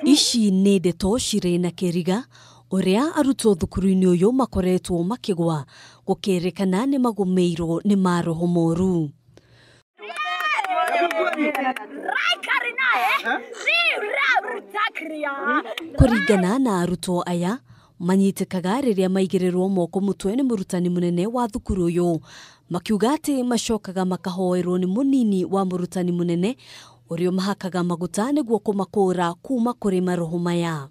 Ici nĩ ndeto cirĩ na kĩriga ũrĩa arutwo thukuru-inĩ ũyũ makoretwo makĩgwa gũkĩrĩkana nĩ magũmĩirwo nĩ maroho moru. Kũringana na arutwo aya manyitĩkaga rĩrĩa maigĩrĩrwo moko mũtwe nĩ mũrutani mũnene wa thukuru ũyũ, makiuga atĩ macokaga makahoerwo nĩ mũnini wa mũrutani mũnene ũrĩa ũmahakaga maguta nĩguo kũmakũra kuma kũrĩ maroho maya.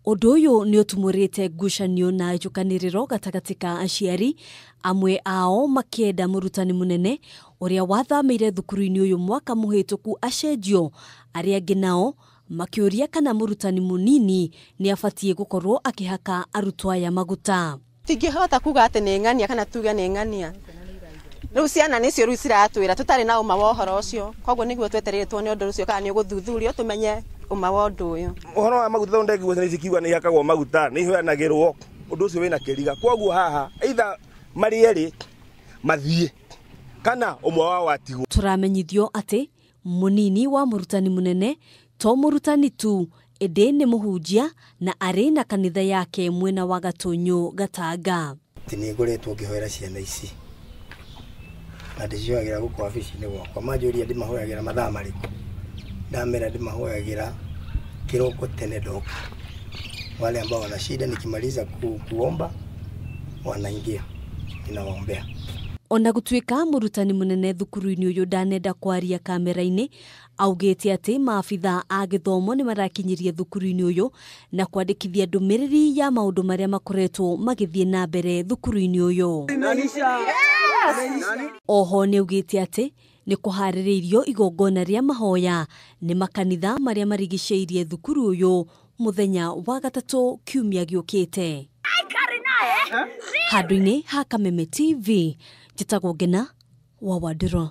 Ũndũ ũyũ nĩ ũtumũrĩte ngucanio na njũkanĩrĩro gatagatĩ ka aciari, amwe ao makĩenda mũrutani mũnene ũrĩa wathamĩire thukuru-inĩ ũyũ mwaka mũhĩtũku acenjio, arĩa angĩ nao makĩũria kana mũrutani mũnini nĩ abatiĩ gũkorwo akĩhaka arutwo aya maguta. Tingĩhota kuga atĩ nĩ ng'ania kana tuge nĩ ng'ania. Rĩu ciana nĩcio rĩu ciratwĩra tũtarĩ na ũma wa ũhoro ũcio, koguo nĩguo twetereire tuone ũndũ ũcio kana nĩ ũgũthuthurio tũmenye ũma wa ũndũ ũyũ. Ũhoro wa maguta tondũ ndengiguo ciana ici kiuga nĩ ihakagwo maguta nĩ iheanagĩrwo, ũndũ ũcio wĩna kĩriga. Koguo haha either marĩ erĩ mathiĩ kana ũmwe wao atigwo. Tũramenyithio atĩ mũnini wa mũrutani mũnene to mũrutani tu ĩndĩ nĩ mũhunjia na arĩ na kanitha yake mwena wa Gatũnyũ Gatanga. Atĩ nĩ ngoretwo ngĩhoera ciana ici na ndĩcihoyagĩra gũkũ wabici-inĩ gwakwa, manjũria ndĩmahoyagĩra mathaa marĩkũ, ndamera ndĩmahoyagĩra kĩroko tene ndoka. Wale ambao wana shida nikimaliza kuomba wanaingia ninawaombea. Ona gũtuĩka mũrutani mũnene thukuru-inĩ ũyũ ndanenda kwaria kamera-inĩ, augĩte atĩ maabitha a gĩthomo nĩ marakinyirie thukuru-inĩ ũyũ na kwandĩkithia ndũmĩrĩri ya maũndũ marĩa makoretwo magĩthiĩ na mbere thukuru-inĩ ũyũ. Oho nĩ augĩte atĩ nĩ kũharĩrĩirio igongona rĩa mahoya nĩ makanitha marĩa marigicĩirie thukuru ũyũ mũthenya wa gatatũ kiumia gĩũkĩte. Handũ-inĩ ha Kameme TV, njĩtagwo Ngena wa Wandĩrũ.